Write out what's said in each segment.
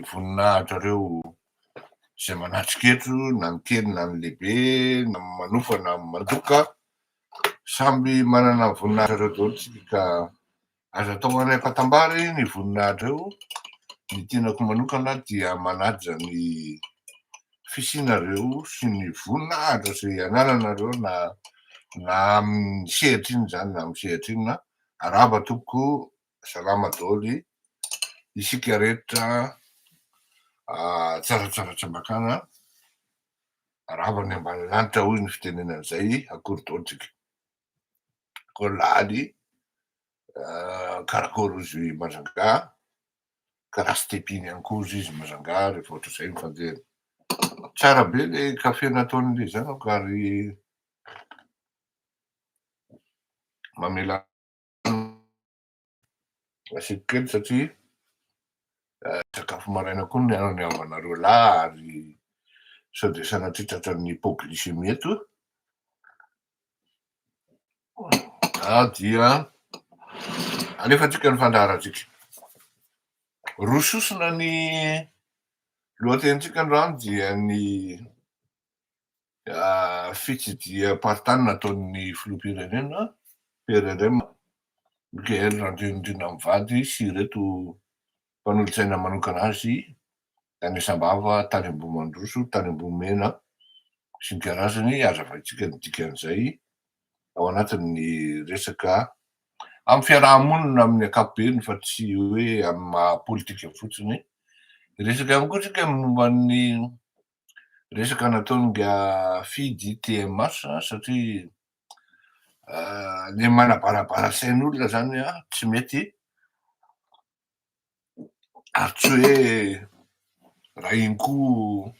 voninahitrareo izay manatrika eto na ny kely na ny lehibe na ny manofa na ny mandoka. Samby manana ny voninahitrareo daholo tsika ka aza atao any am-patambary ny voninahitrareo. Ny tenako manokana dia manaja ny fisianareo sy ny voninahitra izay anananareo na na amin'ny sehatra inona izany na amin'ny sehatra inona. Arahaba tompoko, salama daholo isika rehetra tsaratsara tsy ambakana. Arahaba ny ambany lanitra hoy ny fitenenana izay, akory daholo tsika. Akory lahaly, karakôry ozy Majunga, karaha stepiny ihany koa ozy izy Majunga rehefa ohatr'izay ny fandehany. Tsara be le kafe nataon'le zanako ary mamela asiako kely satria sakafo maraina koa ny havanareo lahy ary sao dia sanatria tratran'ny hypoglycémie eto. Ah dia alefantsika ny fandaharantsika. Roa sosona ny lohatenintsika androany dia ny fitsidiham-paritany nataon'ny filoham-pirenena PRRM Mickaël Randrianirina mivady sy ireto mpanolotsaina manokana azy tany Sambava, tany Ambohimandroso, tany Ambohimena sy ny karazany. Hazavaintsika ny dikan'izay ao anatin'ny resaka amin'ny fiaraha-monina amin'ny ankapobeny fa tsy hoe amin'ny maha politika fotsiny. Hiresaka ihany koa isika momba ny resaka nataon'ingahy Fidy TMH satria ny manabarabara sain'olona zany tsy mety ary tsy hoe raha iny koa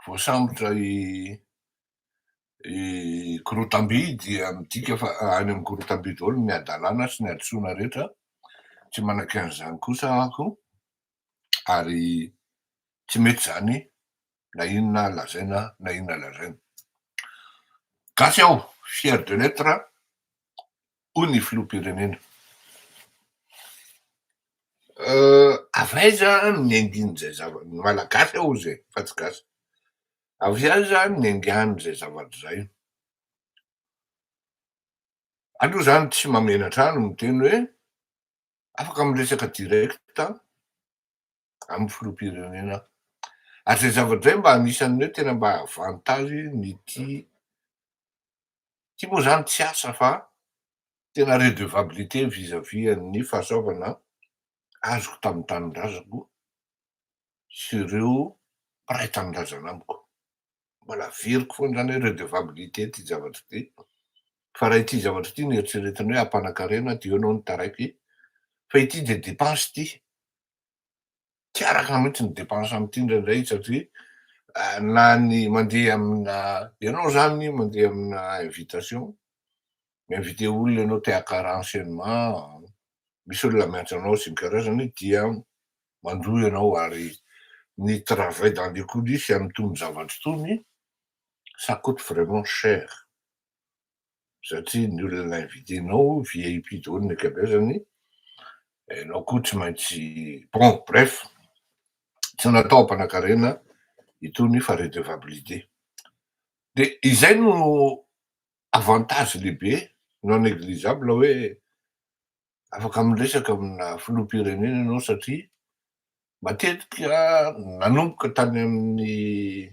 voasambotra i i Korotamby dia midika fa any amin'ny Korotamby daholo ny hadalana sy ny hadisoana rehetra, tsy manaiky an'izany kosa aho ary tsy mety izany na inona lazaina na inona lazaina. Gasy aho, fier de l'etre, hoy ny filoham-pirenena. Avy aiza no niaingian'izay zava-, ny Malagasy aho hozy e, fa tsy gasy. Avy aiza no niaingan'izay zavatra izay? Aloha izany tsy mahamenatra ahy ny miteny hoe afaka miresaka direct amin'ny filoham-pirenena aho. Ary izay zavatra izay mba anisan'ny hoe tena mba avantage ny ity, ity moa izany tsy asa fa tena redevabilité vis à vis an'ny fahasoavana azoko tamin'ny tanindrazako sy ireo mpiray tanindrazana amiko. Mbola averiko foana izany hoe redevabilité ity zavatra ity, fa raha ity zavatra ity no eritreretina hoe hampanankarena dia eo ianao no taraiky, fa ity dia dépense ity, tsy araka mihitsy ny dépense amin'ity indraindray satria na ny mandeha amina, ianao izany mandeha amina invitation, mi-inviter olona ianao te haka renseignement, misy olona miantso anao sy ny karazany dia mandoa ianao ary ny travail dans les coulisses amin'itony zavatra itony ça coute vraiment cher satria ny olona inviter-nao VIP daholo ny ankabeazany, ianao koa tsy maintsy, bon bref tsy natao hampanankarena itony fa redevabilité. De izay no avantage lehibe non négligeable hoe afaka miresaka amina filoham-pirenena ianao satria matetika nanomboka tany amin'ny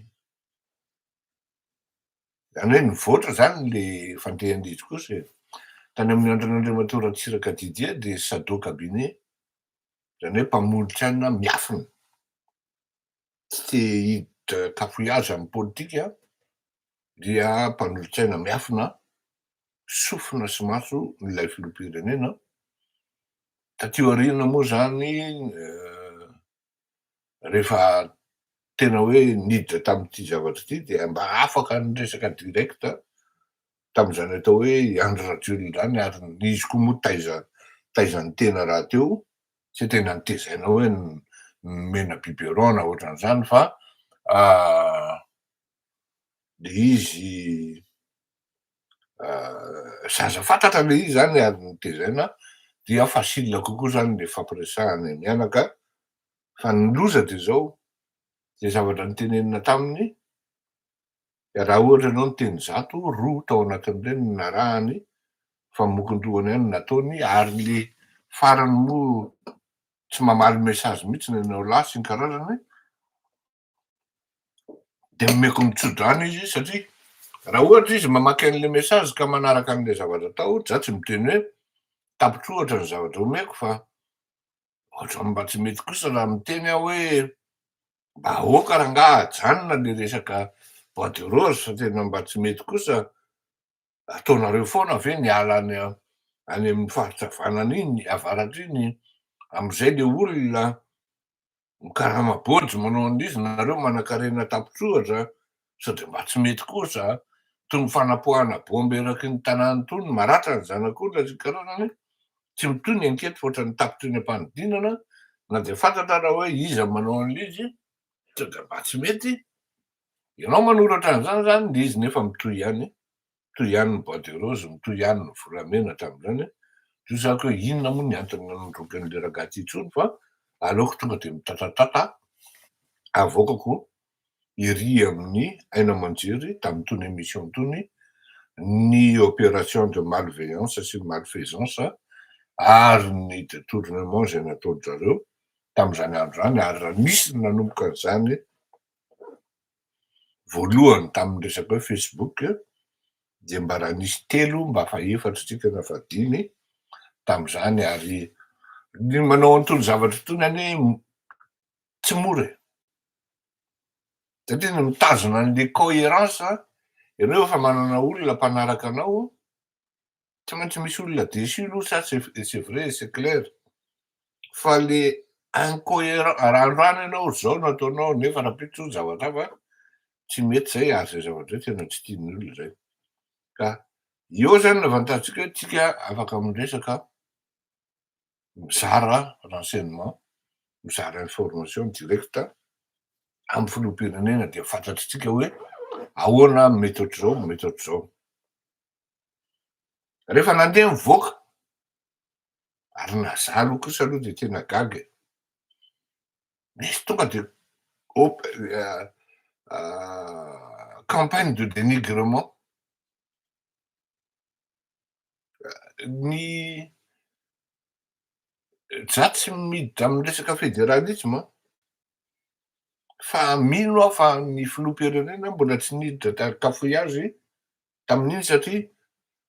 Izany hoe nivoatra izany le fandehan'izy kosa e. Tany amin'ny andron'Andriamatoa Ratsiraka Didier dia shadow cabinet, izany hoe mpanolotsaina miafina, tsy te hiditra cafouillage amin'ny politika dia mpanolotsaina miafina, sofina sy maso ilay filoham-pirenena. Taty aoriana moa izany rehefa tena hoe niditra tamin'ity zavatra ity dia mba afaka niresaka direct tamin'izany atao hoe i Andry Rajoelina izany ary izy koa moa taiza taizan'ny tena rahateo, tsy hoe tena notezaina hoe nomena biberon na ohatran'izany fa le izy zaza fantatra le izy zany ary notezaina dia facile kokoa zany le fampiresahana mianaka. Fa ny loza dia izao, izay zavatra notenenina taminy, raha ohatra ianao niteny 100, roa tao anatin'ireny no narahany fa mokon-dohany ihany no nataony ary le farany moa tsy mamaly message mihitsy ny anao lahy sy ny karazany, de omeko mitso-drano izy satria raha ohatra izy mamaky an'le message ka manaraka an'le zavatra atao, za tsy miteny hoe tapitra ohatra ny zavatra omeko fa Ohatran'ny mba tsy mety kosa raha miteny aho hoe mba aoka rangaha ajanona le resaka bois de rose fa tena mba tsy mety kosa, ataonareo foana ve ny ala any any amin'ny faritra havanana iny, avaratra iny, amin'izay le olona mikarama bôjy manao an'izy nareo manankarena tapitsohatra sao de mba tsy mety kosa, toy ny fanapoahana bombe eraky ny tanàna itony, maratra ny zanak'olona sy ny karazany, tsy mitohy ny enquete fa ohatran'ny tapitra eny am-panidinana na dia fantatra ara hoe iza no manao an'ilay izy, sao de mba tsy mety, ianao manoratra an'izany zany le izy nefa mitohy ihany, mitohy ihany ny bois de rose, mitohy ihany ny volamena hatramin'izany, dia hoy za ko hoe inona moa ny antony nanondroako an'ilay rangahy ity intsony fa aleoko tonga dia mitatatata avoakako ery amin'ny haino aman-jery tamin'itony émission itony ny opération de malveillance sy malfaisance ary ny détournement izay nataon-dry zareo tamin'izany andro izany ary raha nisy ny nanomboka an'izany voalohany tamin'ny resaka hoe Facebook dia mba raha nisy telo mba fahefatra isika na fahadimy tamin'izany ary ny manao an'itony zavatra itony anie tsy mora e! Satria ny mitazona an'le cohérence, ianao efa manana olona mpanaraka anao, tsy maintsy misy olona déçu aloha ça c'est vrai c'est clair, fa le incohérent, raha androany ianao zao no ataonao nefa rahampitso zavatra hafa, tsy mety zay ary zay zavatra zay tena tsy tian'ny olona zay. Ka eo zany ny avantage-tsika hoe tsika afaka miresaka mizara renseignement, mizara information direct amin'ny filoham-pirenena dia fantatritsika hoe ahoana mety ohatr'izao, mety ohatr'izao. Rehefa nandeha nivoaka, ary na za aloha kosa aloha dia tena gaga e, misy tonga de op- campagne de dénigrement. Ny za tsy miditra amin'ny resaka federalisme fa mino aho fa ny filoham-pirenena mbola tsy niditra ta- cafouillage tamin'iny satria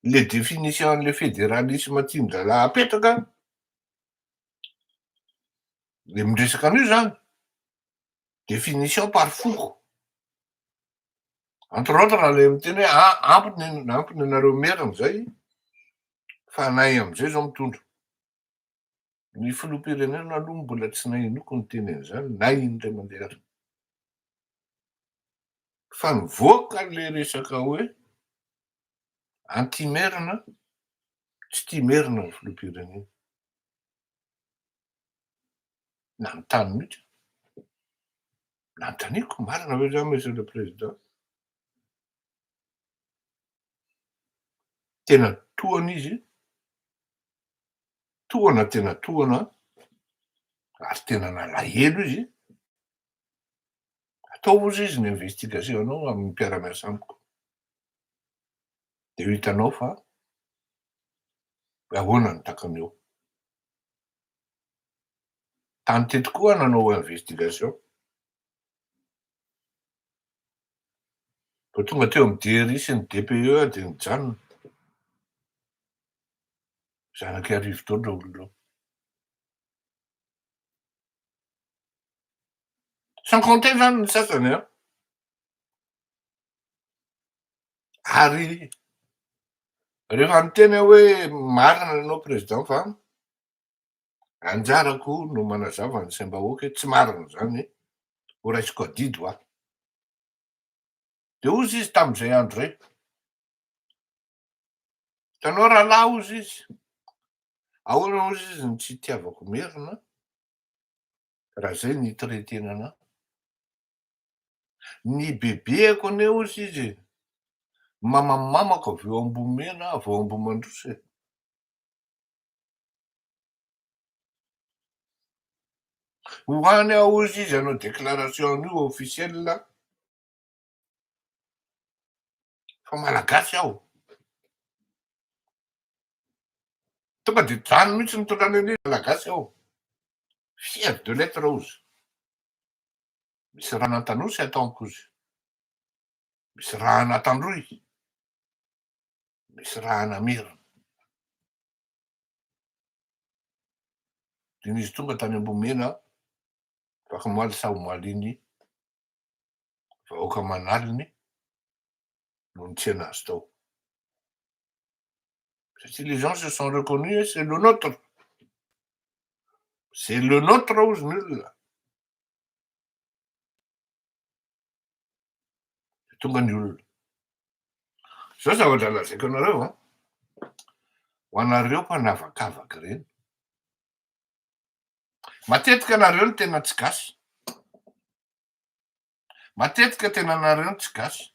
le définition an'le federalisme tian-drahalahy apetraka le miresaka an'io zany définition par foko. Entre autres le miteny hoe ah ampy ny ampy ny anareo merina zay fa anay amizay zao mitondra. Ny filoham-pirenena aloha mbola tsy nahenoko niteny an'izany na indray mandeha ary. Fa nivoaka le resaka hoe anti-merina, tsy tia merina ny filoham-pirenena. Nanontany mihitsy aho. Nanontaniako, marina ve zany monsieur le président? Tena tohana izy, tohana tena tohana ary tena nalahelo izy. Ataovy ozy izy ny investigation-nao amin'ny mpiara-miasa amiko. De ho hitanao fa ahoana ny takany eo. Tany teto koa aho nanao investigation. Vao tonga teo amin'ny DRI sy ny DPE aho dia nijanona. Zanak'Iarivo daholo ireo olona ireo. Sans compter zany ny sasany an. Ary rehefa niteny aho hoe marina ianao président fa anjarako no manazava ny saim-bahoaka hoe tsy marina zany, ho raisiko adidy ho aho. De hozy izy tamin'izay andro zay, hitanao rahalahy hozy izy, ahoana hozy izy no tsy itiavako merina raha zay ny traiter-na anahy. Ny bebeako anie hozy izy e, mamamamako avy eo Ambohimena avy ao Ambohimandroso e. Ho any aho hozy izy hanao déclaration an'io officiel fa malagasy aho. Tonga de zany mihitsy nitondrany an'io malagasy aho. Fier de l'être hozy. Misy ran'Antanosy ato amiko hozy. Misy ran'Antandroy. Misy ran'Amerina. Dia nisy tonga tany Ambohimena afakomaly sa omaly iny, vahoaka aman'aliny no nitsena azy tao. Satria les gens se sont reconnus, c'est le nôtre. C'est le nôtre hozy ny olona. Dia tonga ny olona. Zao zavatra lazaiko anareo an, ho anareo mpanavakavaka ireny, matetika nareo no tena tsy gasy, matetika tena nareo no tsy gasy.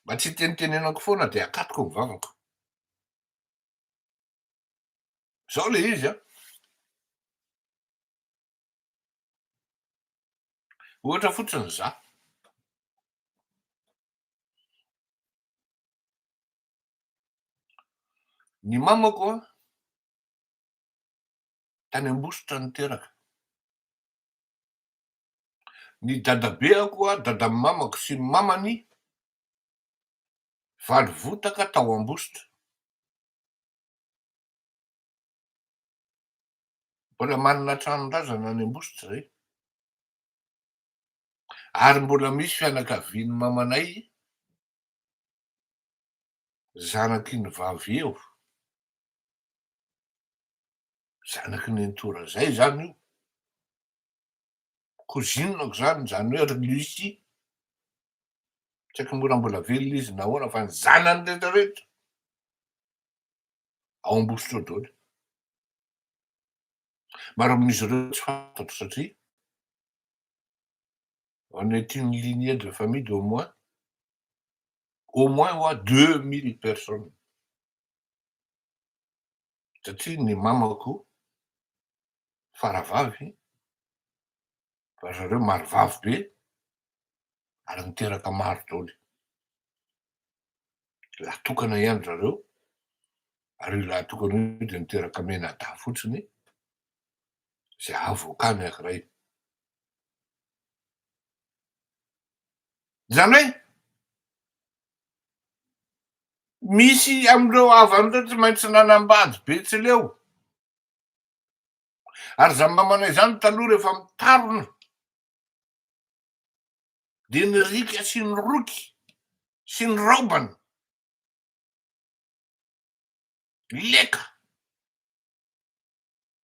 Mba tsy hitenitenenako foana dia akatoko ny vavako. Zao le izy an. Ohatra fotsiny za. Ny mamako an, tany Ambositra no teraka. Ny dadabeako an, dadan'ny mamako sy ny mamany, valovotaka tao Ambositra. Mbola manana tranon-drazana any Ambositra izay. Ary mbola misy fianakavian'ny mamanay zanak'iny vavy eo. Zanaky nenitoa Razay izany io. Cousine-ko izany, izany hoe ry Lucie. Tsy haiko moa raha mbola velona izy na ahoana fa ny zanany rehetra rehetra ao Ambositra ao daholo. Maro amin'izy ireo tsy fantatro satria on est une lignée de famille d'au moins au moins hoa 2000 personnes. Satria ny mamako faravavy fa zareo maro vavy be ary niteraka maro daholo. Lahy tokana ihany zareo ary io lahy tokana io dia niteraka mianadahy fotsiny izay avocat ny ankiray. Izany hoe misy amin'ireo havany ireo tsy maintsy nanambady betsileo. Ary izany mamanay izany taloha rehefa mitarona dia ny riaka sy ny roky sy ny raobana leka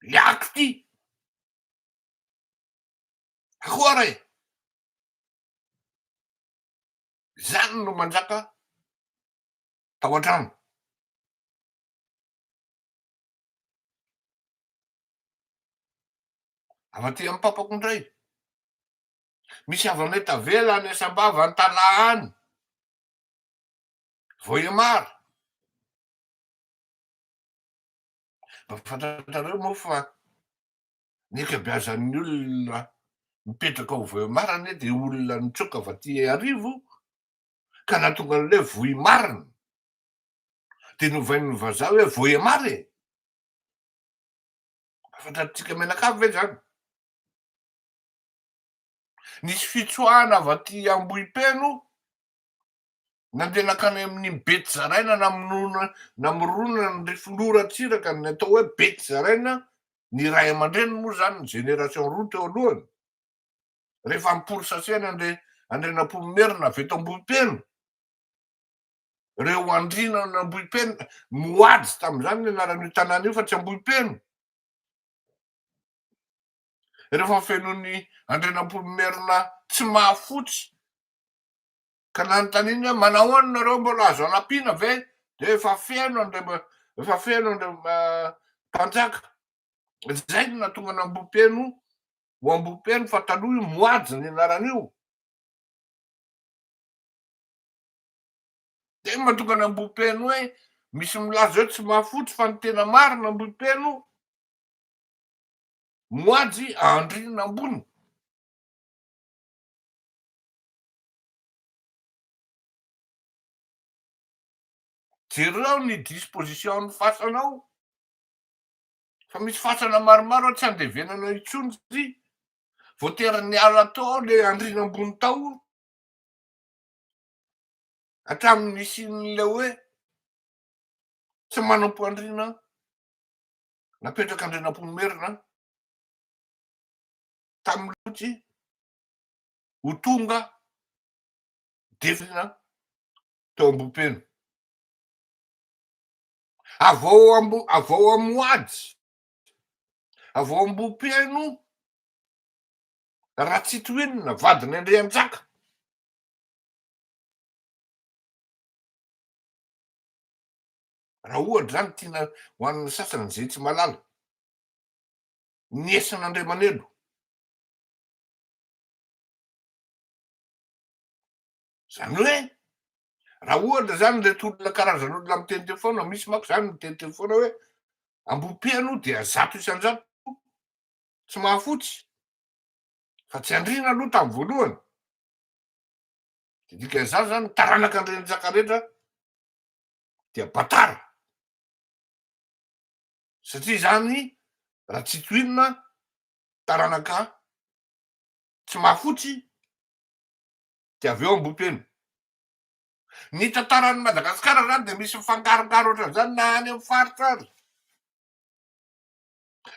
liako ty akoara e zany no manjaka tao an-trano. Avy aty amin'ny papako indray. Misy havanay tavela any Sambava Antalaha any. Vohemar. Mba fantatrareo moa fa ny ankabeazan'ny olona mipetraka ao Vohemar anie dia olona nitsoaka avy aty Iarivo ka nahatonga an'ilay Vohimarina. Dia novain'ny vazaha hoe Vohemar e! Mba fantatr'tsika mianakavy ve izany? Nisy fitsoahana avy aty Ambohipeno nandeha nankany amin'ny Betizaraina namonoana namoronana ny ry filoha Ratsiraka ny atao hoe Betizaraina ny ray aman-dreniny moa izany ny génération roa teo alohany rehefa ni-pourchasser-ny andre Andrianampoinimerina avy eto Ambohipeno ireo andriana an'Ambohipeno Moady tamin'izany ny anaran'io tanàna io fa tsy Ambohipeno Rehefa fenon'i Andrianampoinimerina tsy mahafotsy ka nanontaniany hoe manahoana nareo mbola azo anampiana ve dia efa feno Andriam efa feno Andriam mpanjaka. Zay no nahatonga an'Ambohipeno ho Ambohipeno fa taloha io Moajy ny anaran'io. Zay no mahatonga ny Ambohipeno hoe misy milaza hoe tsy mahafotsy fa ny tena marina Ambohipeno moajy andriana ambony. Jereo ny disposition ny fasana ao fa misy fasana maromaro ao tsy andevenana intsony satria voatery niala tao le andriana ambony tao hatramin'ny nisian'ilay hoe tsy manompo andriana napetraka Andrianampoinimerina tamin'ny lotsy ho tonga defina teo Ambohipeno. Avy ao Ambo, avy ao Amoady, avy ao Ambohipeno, Ratsitohinina, vadin'i Andrianjaka. Raha ohatra izany tiana ho an'ny sasany izay tsy mahalala, ny esan'Andriamanelo. Izany hoe raha ohatra izany ireto olona karazan'olona miteniteny foana, misy manko izany miteniteny foana hoe Ambohipeno dia 100% tsy mahafotsy fa tsy andriana aloha tamin'ny voalohany. Dia dikan'izany izany ny taranak'Andrianjaka rehetra dia batara. Satria izany raha tsy tohinina taranaka tsy mahafotsy dia avy eo Ambohipeno. Ny tantaran'i Madagasikara izany dia misy mifangarongaro ohatran'izany na any amin'ny faritra ary.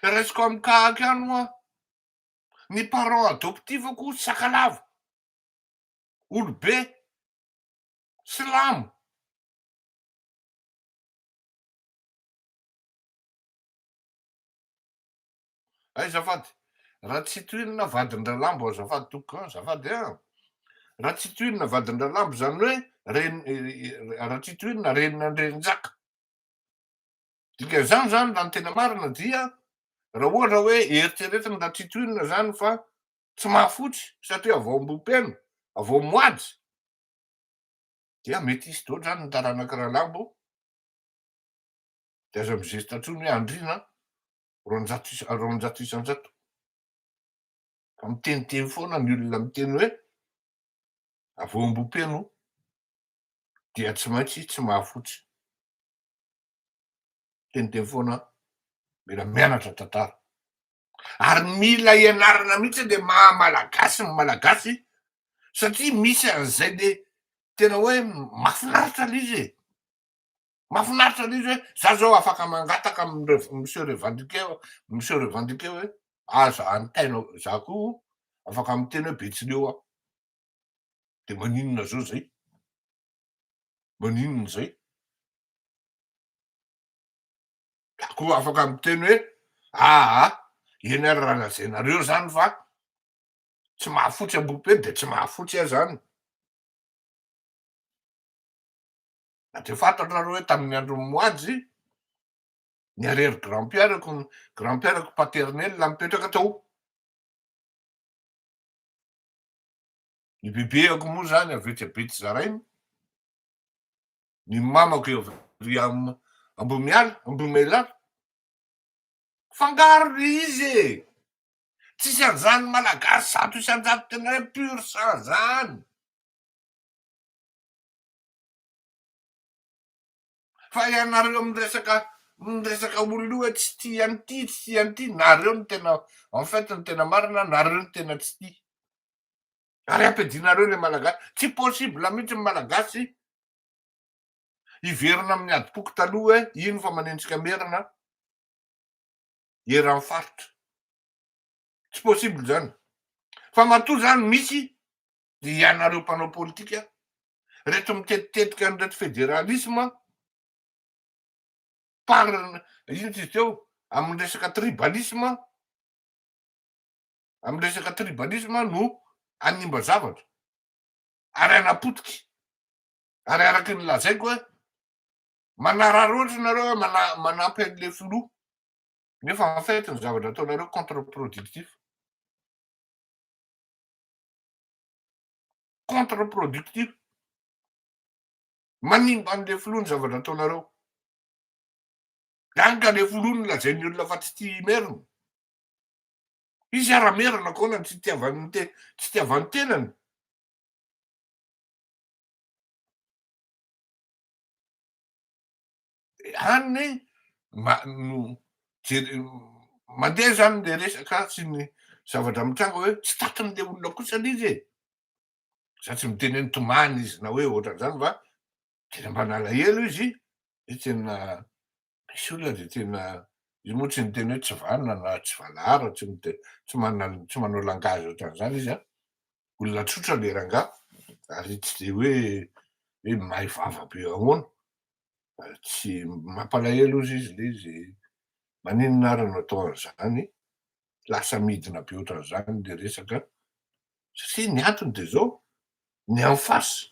Raisiko amin'ny kahako ihany moa ny parents adoptifs-ko sakalava, olobe, silamo. Hay azafady, raha tsy tohinina vadin-dRalambo azafady tompoko an, azafady an! Raha tsy tohinina vadin-dRalambo izany hoe reny raha tsy tohinina renin'Andrianjaka. Dikan'izany izany raha ny tena marina dia raha ohatra hoe eritreretina raha tsy tohinina izany fa tsy mahafotsy satria avy ao Ambohipeno, avy ao Moajy dia mety hisy daholo izany ny taranak'i Ralambo dia aza mizesta intsony hoe andriana 200%. Fa miteniteny foana ny olona miteny hoe avy ao Ambohipeno dia tsy maintsy tsy mahafotsy. Miteniteny foana, mila mianatra tantara. Ary mila ianarana mihitsy le maha malagasy ny malagasy satria misy an'izay le tena hoe mahafinaritra le izy e. Mahafinaritra le izy hoe za zao afaka mangataka amin'ny mi-se revendiquer mi-se revendiquer hoe aza antaina za koa afaka miteny hoe betsileo aho. De maninona zao zay? Maninona zay? Za koa afaka miteny hoe aa eny ary raha lazainareo zany fa tsy mahafotsy Ambohipeno de tsy mahafotsy aho zany. Na dia fantatrareo hoe tamin'ny andron'i Moajy, ny arrière grand père-ko, grand père-ko paternel nipetraka tao. Ny bebeako moa zany avy etsy Betsizaraina, ny mamako avy ery Ambohimiala, Ambohimailala. Fangaro le izy e! Tsisy an'izany Malagasy 100% tena hoe pur sang zany. Fa ianareo miresaka miresaka olona io hoe tsy tia an'ity, tsy tia an'ity, nareo no tena en fait ny tena marina nareo no tena tsy tia. Ary ampiadianareo le Malagasy. Tsy possible mihitsy ny Malagasy hiverina amin'ny adim-poko taloha hoe ino fa manenjika merina eran'ny faritra. Tsy possible zany. Fa matoa zany misy dia ianareo mpanao politika reto mitetitetika an'ireto federalisme par inona izy teo amin'ny resaka tribalisme amin'ny resaka tribalisme no hanimba zavatra ary hanapotika ary araky ny lazaiko hoe manararaotra nareo hoe manampy an'le filoha nefa en fait ny zavatra ataonareo contre productif. Contre productif. Manimba an'le filoha ny zavatra ataonareo. Any ka le filoha no lazain'ny olona fa tsy tia merina. Izy ara merina koa na tsy itiavany te tsy itiavany tenany. Any ma no jere mandeha zany le resaka sy ny zavatra mitranga hoe tsy tatin'le olona kosa le izy e. Za tsy miteny hoe nitomany izy na hoe ohatran'izany fa tena mba nalahelo izy hoe tena misy olona de tena izy moa tsy niteny hoe tsy vanona na tsy valahara, tsy mite- tsy manana tsy manao langage ohatran'izany izy an, olona tsotra le rangahy ary tsy de hoe hoe mahay vava be ahoana, tsy mampalahelo ozy izy le izy, maninona ary no atao an'izany, lasa midina be ohatran'izany le resaka, satria ny antony de zao, ny en face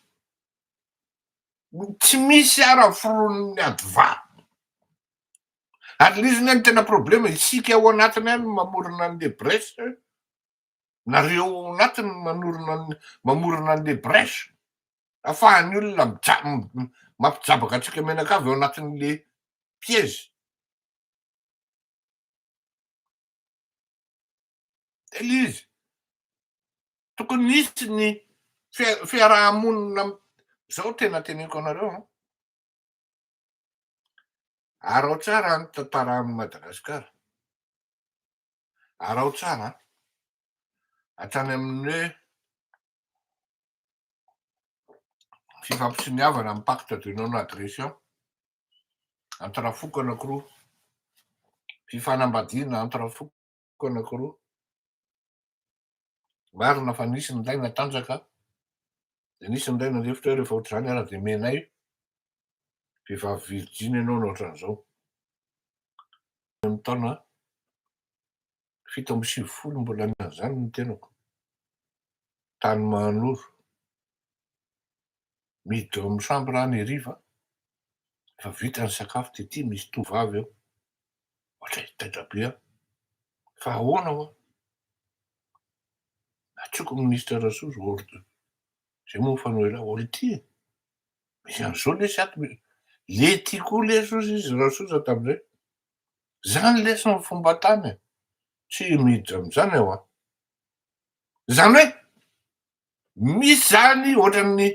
tsy misy ara foronin'ny ady valo, ary le izy anie ny tena problema, isika ao anatiny any no mamorona an'le brèche, nareo ao anatiny no manorina mamorona an'le brèche, afahan'ny olona mija- mampijabaka antsika mianakavy ao anatin'le piège. Zay le izy. Tokony hisy ny fiaraha-monina, zao tena teneniko anareo an, araho tsara ny tantaran'i Madagasikara, araho tsara an, hatrany amin'ny hoe fifampitsiniavana amin'ny pacte de non agression entre foko anakiroa, fifanambadiana entre foko anakiroa, Marina fa nisy ny ray natanjaka, dia nisy ny ray nandefitra hoe rehefa ohatr'izany ara dia omenay vehivavy virjiny ianao na ohatran'izao. Amin'ny taona 97 mbola an'izany ny tenako, tany Mahanoro, miditra ao amin'ny chambre aho ny hariva, efa vita ny sakafo dia ity misy tovovavy ao, ohatran'ny taitra be aho, fa ahoana hoa? Antsoiko minisitra Rasoa ry zay moa fanoela olo ity e, misy an'izao lesy ato, le ty koa lesy ozy izy Rasoa tamin'izay, zany lesy ny fomba tany e, tsy miditra amin'izany aho an, zany hoe misy zany ohatran'ny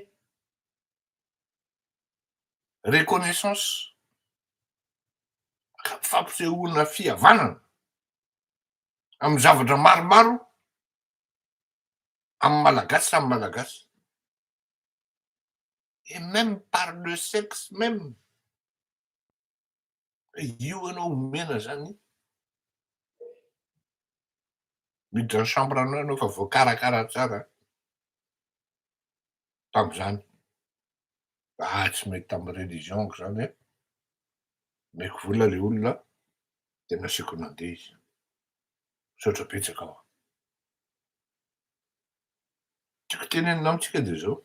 reconnaissance, fampisehoana fihavanana amin'ny zavatra maromaro amin'ny malagasy samy malagasy et même par le sexe même io ianao omena zany miditra ny chambre anao ianao fa voakarakara tsara tam'izany ah tsy mety tamin'ny religion-ko zany e omeko vola le olona de nasiako nandeha izy misaotra betsaka aho tiako tenenina amintsika de zao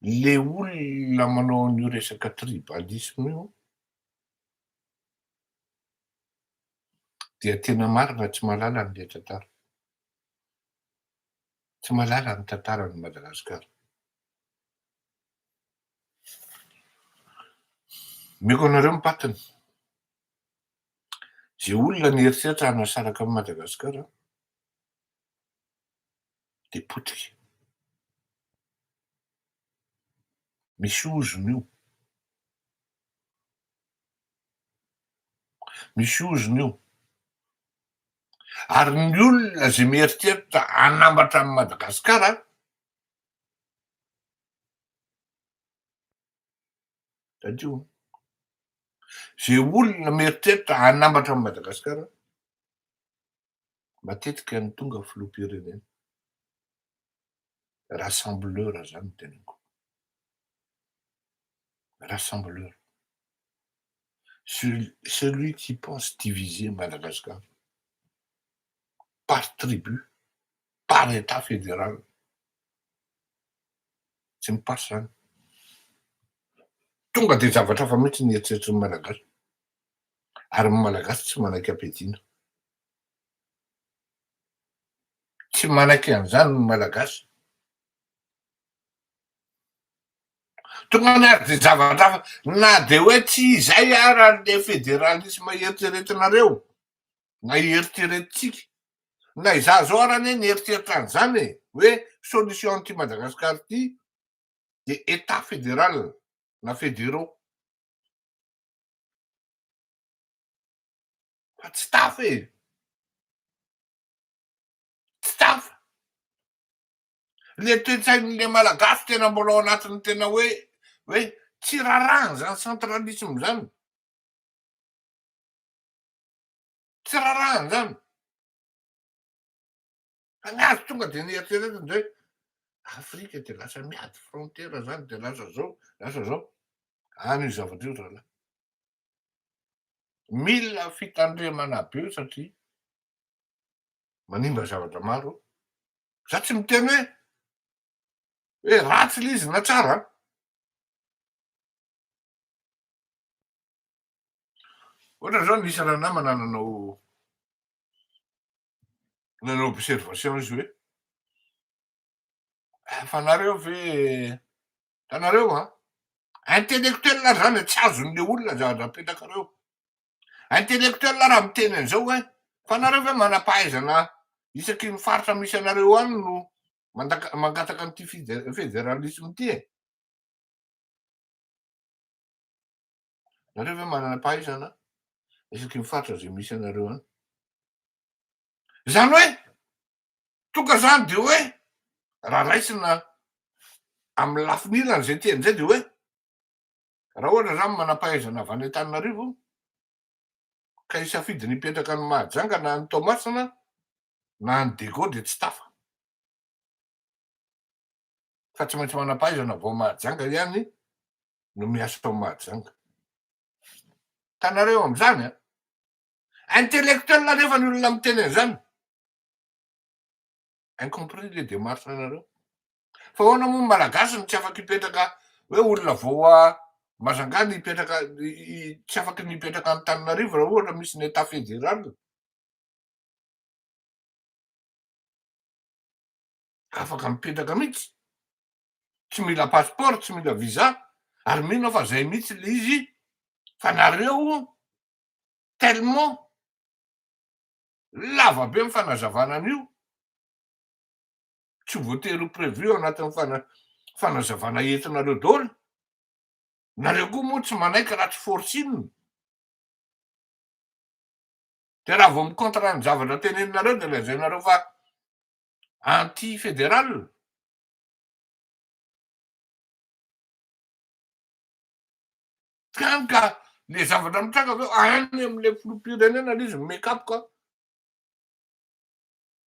le olona manao an'io resaka tribalisme io dia tena marina tsy mahalala an'ilay tantara. Tsy mahalala ny tantaran'i Madagasikara. Omeko anareo ny patiny. Izay olona nieritreritra hanasaraka an'i Madagasikara dia potika. Misy ozona io. Misy ozona io. Ary ny olona izay mieritreritra hanambatra an'i Madagasikara tadidio an, izay olona mieritreritra hanambatra an'i Madagasikara, matetika no tonga filoham-pirenena. Rassembleur zany no teneniko. Rassembleur. Celui qui pense diviser Madagascar par tribu, par état fédéral. Tsy mi-passe zany. Tonga de zavatra hafa mihitsy ny eritreritry ny Malagasy. Ary ny Malagasy tsy manaiky ampiadiana. Tsy manaiky an'izany ny Malagasy. Tonga any ary dia zavatra hafa, na dia hoe tsy izay ara le fédéralisme eritreretinareo, na eritreretintsika, na izaho izao ara anie nieritreritra an'izany e, hoe solution an'ity Madagascar ity dia Etat fédéral na fédéraux. Fa tsy tafa e! Tsy tafa. Le toe-tsain'le Malagasy tena mbola ao anatin'ny tena hoe hoe tsy rarahany zany centralisme zany. Tsy rarahany zany. Fa ny azy tonga de ny eritreretiny de hoe Afrika de lasa miady frontière zany de lasa zao, lasa zao. Any io zavatra io rahalahy. Mila fitandremana be io satria manimba zavatra maro. Za tsy miteny hoe hoe ratsy le izy na tsara an. Ohatra zao nisy ranamana nanao nanao observation izy hoe fa nareo ve hitanareo an, intellectuel ary zany e, tsy azon'le olona zavatra apetrakareo. Intellectuel raha miteny an'izao hoe fa nareo ve manam-pahaizana isaky ny faritra misy anareo any no mandaka- mangataka an'ity fide- fédéralisme ity e? Nareo ve manam-pahaizana isaky ny faritra izay misy anareo any? Izany hoe tonga zany de hoe raha raisina amin'ny lafiny ilany izay teny izay de hoe raha ohatra zany manam-pahaizana avy any Antananarivo ka hisafidy ny hipetraka any Mahajanga na any Toamasina na any Diego de tsy tafa fa tsy maintsy manam-pahaizana vao Mahajanga ihany no miasa ao Mahajanga. Hitanareo amin'izany an! Intellectuel anefa ny olona miteny an'izany. Incompris le démarche anareo. Fa ahoana moa ny Malagasy no tsy afaka hipetraka hoe olona vao Majunga ny hipetraka tsy afaky ny hipetraka Antananarivo raha ohatra misy ny Etat fédéral. Afaka mipetraka mihitsy. Tsy mila passeport, tsy mila visa, ary mino aho fa zay mihitsy le izy fa nareo tellement lava be ny fanazavana an'io, tsy voatery ho prévu ao anatin'ny fana- fanazavana entinareo daholo, nareo koa moa tsy manaiky raha tsy forcing, de raha vao mi-contre ny zavatra teneninareo de lazainareo fa anti fédéral. Hany ka le zavatra mitranga avy eo any amle filoham-pirenena le izy mikapoka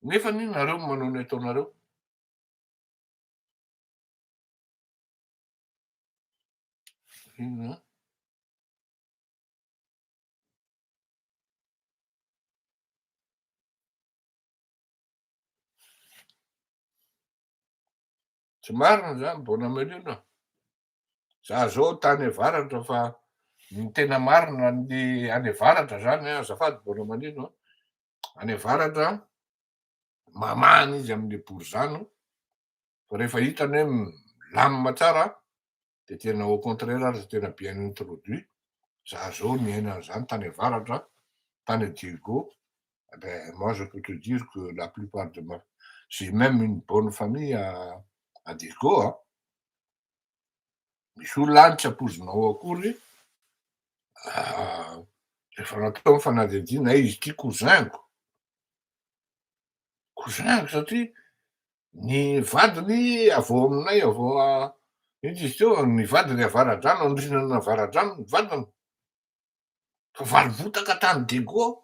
nefa anie nareo no manao ny ataonareo. Inona? Tsy marina zany Bonamelina. Za zao tany avaratra fa ny tena marina ny any avaratra zany an, azafady Bonamalino an, any avaratra mamahana izy amle borizano fa rehefa hitany hoe milamina tsara de tena au contraire aza tena bien introduit, za zao niaina an'izany tany avaratra, tany Diego, eh ben moi je peux te dire que la plupart de ma j'ai même une bonne famille à à Diego an, Misy olona any tsy ampoizinao akory, rehefa natao ny fanadihadiana, hay izy ity cousin-ko, cousin-ko satria ny vadiny avy ao aminay, avy ao inona izy teo, ny vadiny Avaradrano, Andrianan'Avaradrano ny vadiny, fa valovotaka tany Diego aho.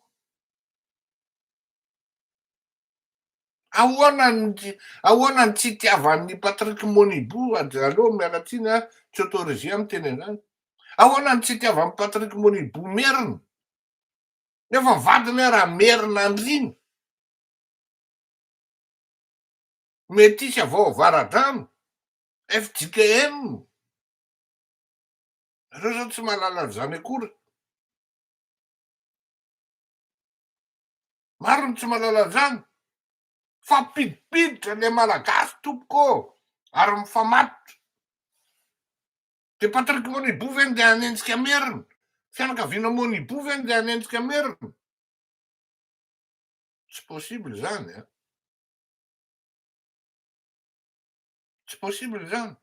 Ahoana ny ahoana ny tsy itiavan'i Patrick Monibou, aleo miala tsiny aho tsy autorisé aho miteny an'izany. Ahoana ny tsy itiavan'i Patrick Monibou merina? Nefa ny vadiny ara merina andriana. Metisy avy ao Avaradrano, fjkm. Nareo zany tsy mahalala an'izany akory. Maro ny tsy mahalala an'izany. Mifampidipiditra le Malagasy tompoko ô! Ary mifamatotra. De Patrick Monibo ve ndeha hanenjika Merina? Fianakaviana Monibo ve ndeha hanenjika Merina? Tsy possible zany an! Tsy possible zany.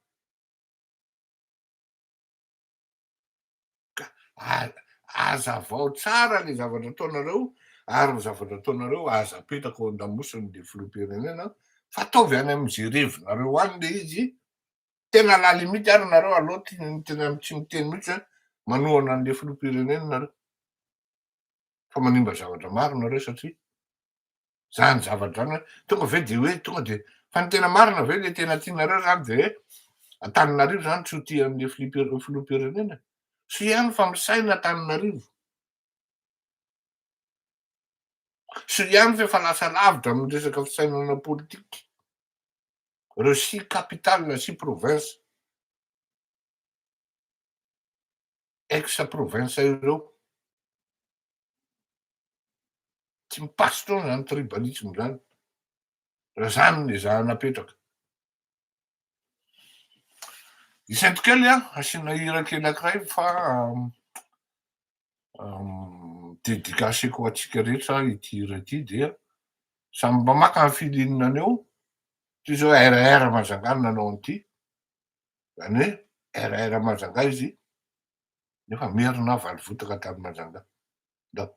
Ka azavao tsara le zavatra ataonareo ary ny zavatra ataonareo aza apetraka ao an-damosiny le filoham-pirenena fa ataovy any am'ze revinareo any le izy, tena à la limite ary nareo aleo tena tsy miteny mihitsy hoe manohana an'le filoham-pirenena nareo fa manimba zavatra maro nareo satria Zany zavatra zany hoe tonga ve de hoe tonga de fa ny tena marina ve le tena tianareo zany de hoe Antananarivo zany tsy ho tia an'le filoham-pirenena? Soa ihany fa misaina Antananarivo. Soa ihany fa efa lasa lavitra amin'ny resaka fisainana politika ireo sy capitale sy province. Ex province ireo. Tsy mi-passe intsony zany tribalisme zany. Raha zany no ezahana apetraka. Hisento kely an, asiana hira kely ankiray fa dedicaceko ho antsika rehetra ity hira ity dia samy mba maka ny feeling-ny eo. Ity zao RR Majunga no nanao an'ity. Zany hoe RR Majunga izy nefa merina valovotaka tany Majunga. Ndao.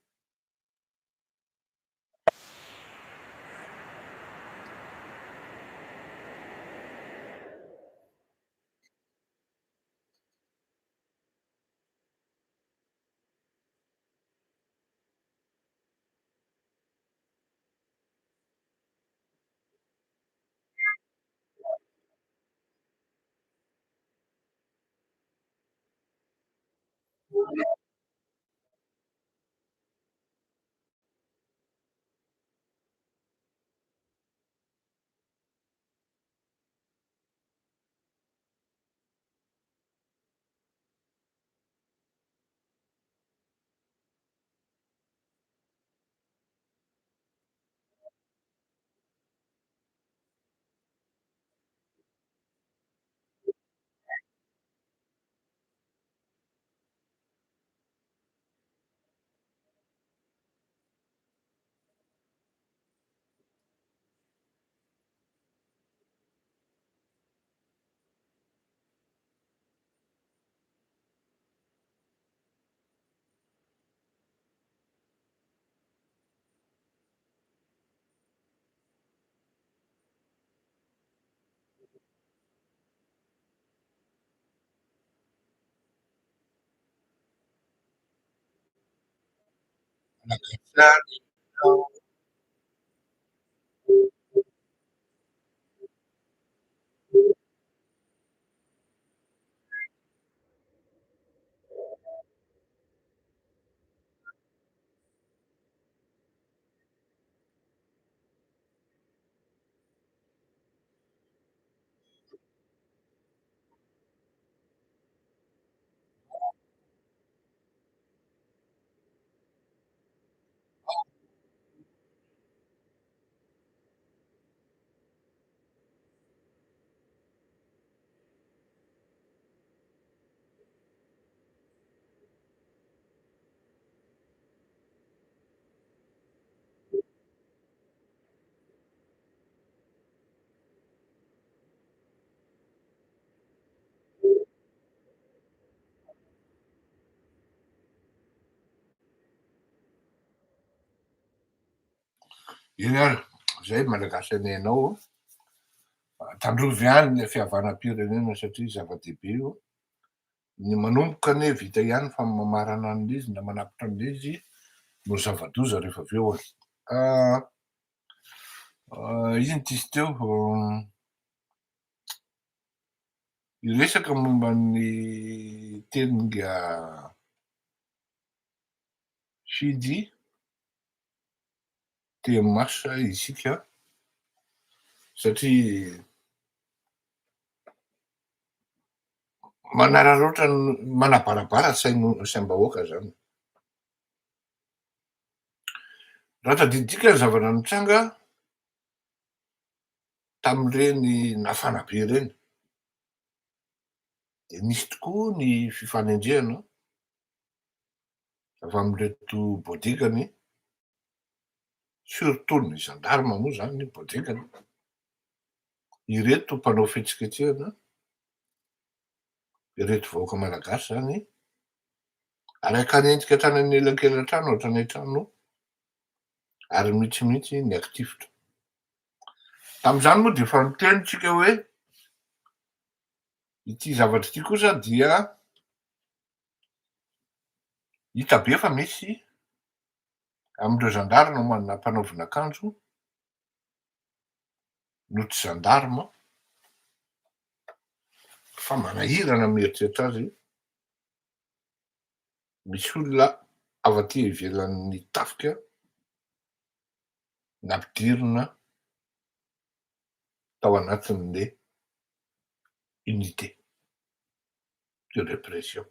Eny ary, zay Malagasy anay anao, tandrovy ihany le fihavanam-pirenena satria zava-dehibe io. Ny manomboka anie vita ihany fa ny mamarana an'ilay izy na manapitra an'ilay izy no zava-doza rehefa avy eo e. Ino ity izy teo? Hiresaka momba ny teninga Fidy TMH isika satria manararaotra ny manabarabara sain'o- saim-bahoaka zany. Raha tadidintsika ny zavatra nitranga. Tamin'ireny nafana be ireny, dia nisy tokoa ny fifanenjehana avy amin'ireto bodigany, surtout ny gendarme moa zany ny bodigany, ireto mpanao fihetsiketsehana, ireto vahoaka malagasy zany, ary ankanenjika hatrany anelakelan-trano hatrany an-trano ary mihitsy mihitsy ny akitifitra. Tamin'izany moa dia efa niteny tsika hoe ity zavatra ity kosa dia hita be fa misy amin'ireo zandarma nampanaovina akanjo no tsy zandarma fa manahirana mieritreritra azy. Misy olona avy aty ivelan'ny tafika nampidirina tao anatin'le unité de répression.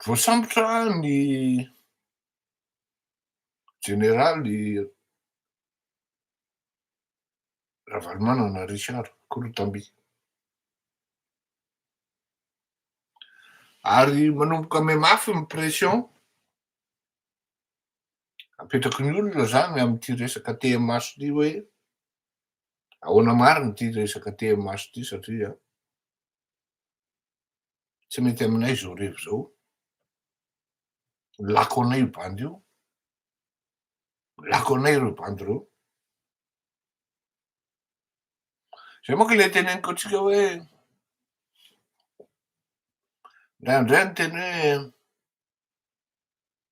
Voasambotra ny jeneraly Ravalomanana Richard Korotamby. Ary manomboka mihamafy ny pression apetraky ny olona zany amin'ity resaka TMH ity hoe ahoana marina ity resaka TMH ity satria tsy mety aminay izao revy izao, lako anay io bandy io, lako anay ireo bandy ireo. Zay manko le teneniko antsika hoe indraindray ny teny hoe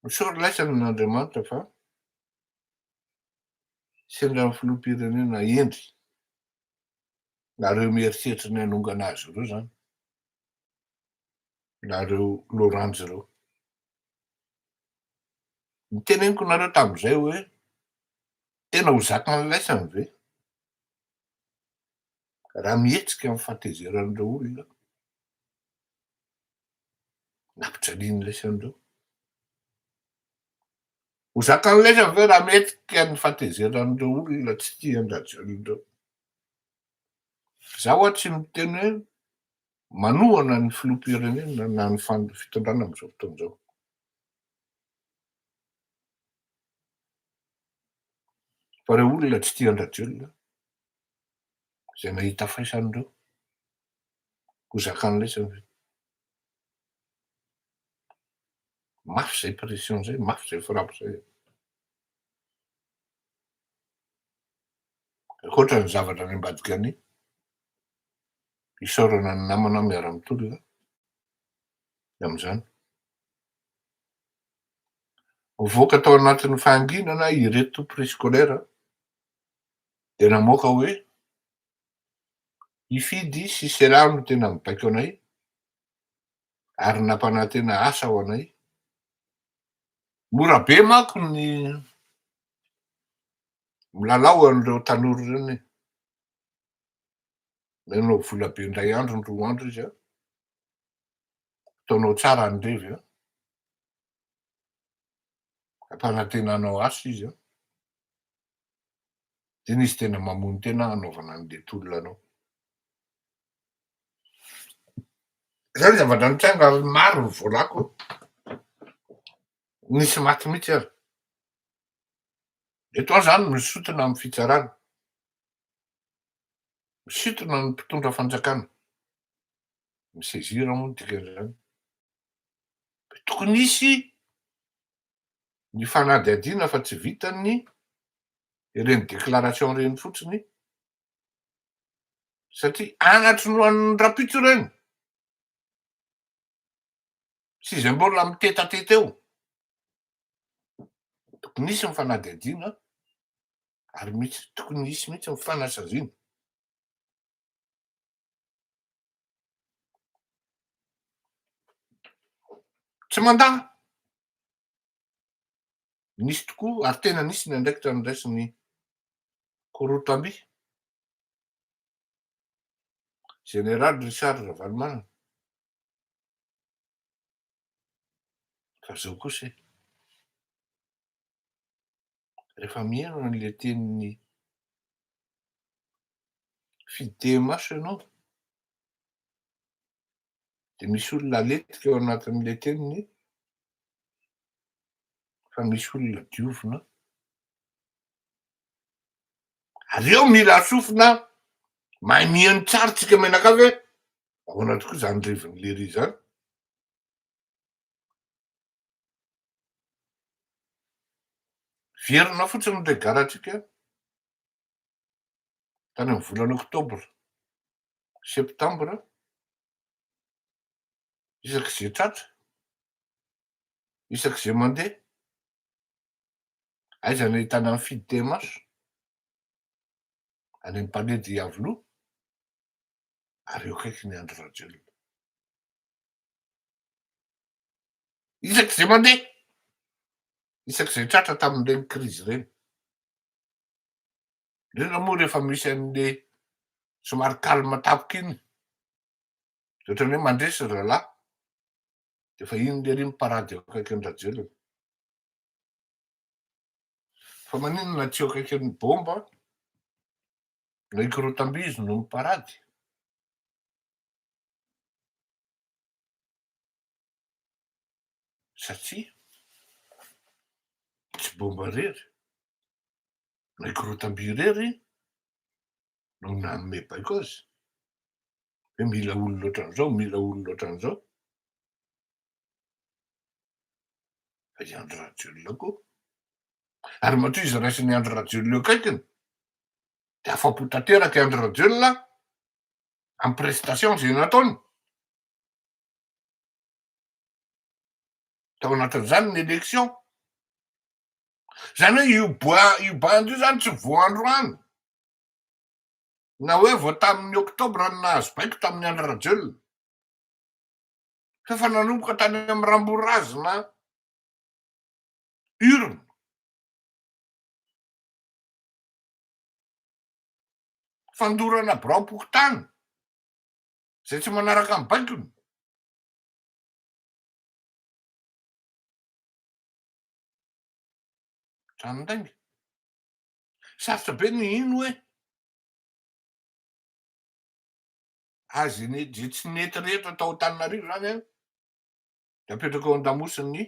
misaotra laisany an'Andriamanitra fa sendra ny filoham-pirenena hendry nareo mieritreritra ny hanongana azy ireo zany nareo loranjy ireo. Niteneniko nareo tamin'izay hoe tena ho zakan'ny laisany ve raha mihetsika amin'ny fahatezeran'ireo olona nampijalian'ny laisany ireo? Ho zakan'ny laisany ve raha mihetsika ny fahatezeran'ireo olona tsy tia an-dRajoelina ireo? Za ho'a tsy miteny hoe manohana ny filoham-pirenena na ny fitondrana amin'izao fotoana izao. Fa ireo olona tsy tia an-dRajoelina, izay nahita faisana ireo, ho zakan'ny laisany ve? Mafy izay pression izay, mafy izay frappe izay. Ankoatra ny zavatra any ambadika any, isaorana ny namana miara-mitolona amin'izany. Nivoaka tao anatin'ny fahanginana ireto préscolaire dia namoaka hoe i Fidy sy Sela no tena mibaiko anay ary nampanantena asa ho anay. Mora be manko ny milalao an'ireo tanora ireny e. Omenao vola be indray andro ny roa andro izy an. Ataonao tsara ny revy an. Ampanantenanao asa izy an. Dia izy tena mamono tena hanaovana an'ilay tolona anao. Zay ny zavatra nitranga ary maro ny voalako. Nisy maty mihitsy ary. Eto aho zany misintona amin'ny fitsarana. Misintona ny mpitondra fanjakana. Mi-saisir moa ny dikan'izany. Tokony hisy ny fanadihadiana fa tsy vitan'ny ireny déclaration ireny fotsiny satria anatry ny ho an'ny rahampitso ireny sy izay mbola mitetateta eo. Tokony hisy ny fanadihadiana ary misy tokony hisy mihitsy ny fanasaziana. Tsy mandà. Nisy tokoa ary tena nisy ny andraikitra noraisin'ny Korotamby, Général Richard Ravalomanana. Fa zao kosa e. Rehefa mihaino an'ilay tenin'i Fidemaso ianao, dia misy olona aletika ao anatin'ilay teniny fa misy olona diovina. Ary eo mila sofina mahay mihaino tsara tsika mianakavy hoe ahoana tokoa izany revin'i Lery izany. Verina fotsiny ny regard-ntsika tany amin'ny volana oktobra, septambra, isak'izay tratra, isak'izay mandeha, aiza no ahitana ny FIDH? Any amin'ny palais de Iavoloha, ary eo akaikin'i Andry Rajoelina. Isak'izay mandeha, isak'izay tratra tamin'ireny krizy ireny. Indrindra moa rehefa misy an'le somary calme tampoka iny, de ohatran'ny hoe mandresy ry zalahy, de efa iny lery miparady eo akaikin'i Rajoelina. Fa maninona tsy eo akaikin'ny bomba na i Korotamby izy no miparady? Satria tsy bomba irery na i Korotamby irery no nanome baiko azy hoe mila olona ohatran'izao, mila olona ohatran'izao. Fa i Andry Rajoelina koa. Ary matoa izy raisin'i Andry Rajoelina eo akaikiny dia afa-po tanteraka i Andry Rajoelina amin'ny prestation izay nataony. Tao anatin'izany ny élection. Izany hoe io bois io bandy io zany tsy vao androany. Na hoe vao tamin'ny octobre no nahazo baiko tamin'i Andry Rajoelina. Fa efa nanomboka tany amin'ny Ramborazina urne. Fandorana biraom-pokontany izay tsy manaraka ny baikony. Tranon-dainga. Sarotra be ny hino hoe azy ny izay tsy nety rehetra tao Antananarivo izany an, dia apetraka ao an-damosin'ny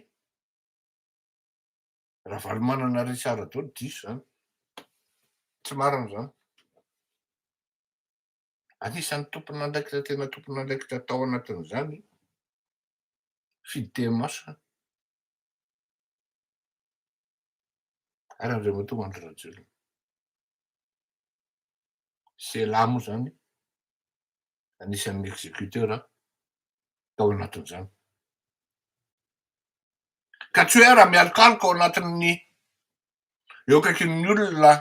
Ravalomanana Richard daholo, diso izany. Tsy marina izany. Anisan'ny tompon'andraikitra tena tompon'andraikitra tao anatin'izany Fidèmas ary Andriamatoa Andry Rajoelina. Sela moa izany anisan'ny exécuteur tao anatin'izany. Ka tsy hoe raha mialokaloka ao anatin'ny eo akaikin'ny olona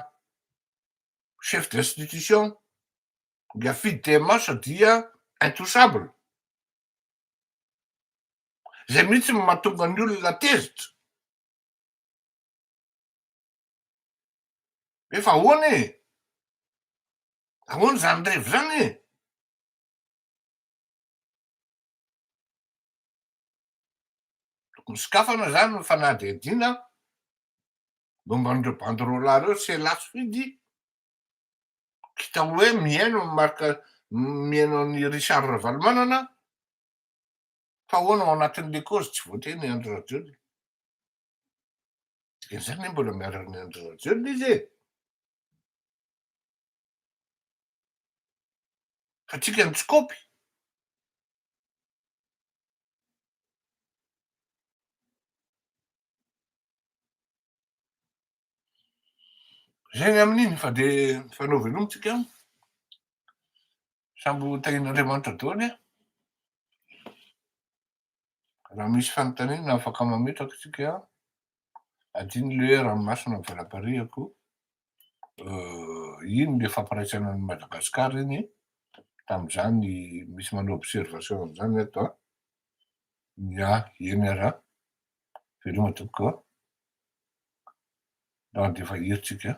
chef d'institution dia FIDMH dia intouchable. Zay mihitsy no mahatonga ny olona tezitra. Hoe fa ahoana e? Ahoana izany revy izany e? Tokony sokafana izany ny fanadihadiana momba an'ireo bandy roalahy ireo, Sela sy Fidy, hita hoe mihaino an'i Marc, mihaino an'i Richard Ravalomanana, fa ahoana ao anatin'ilay cause tsy voateny i Andry Rajoelina. Dikan'izany anie mbola miaro an'i Andry Rajoelina izy e! Fa tsika no tsy kopy. Zay ny amin'iny fa de mifanao veloma tsika, samby ho tahian'Andriamanitra daholo e. Raha misy fanontaniana afaka mametraka tsika, adino le hoe ranomasina valampariako, iny le fampiraisana an'i Madagasikara iny, tamin'izany misy manao observation an'izany ato an, ya eny ara, veloma tompoko an, ndao handefa hira tsika.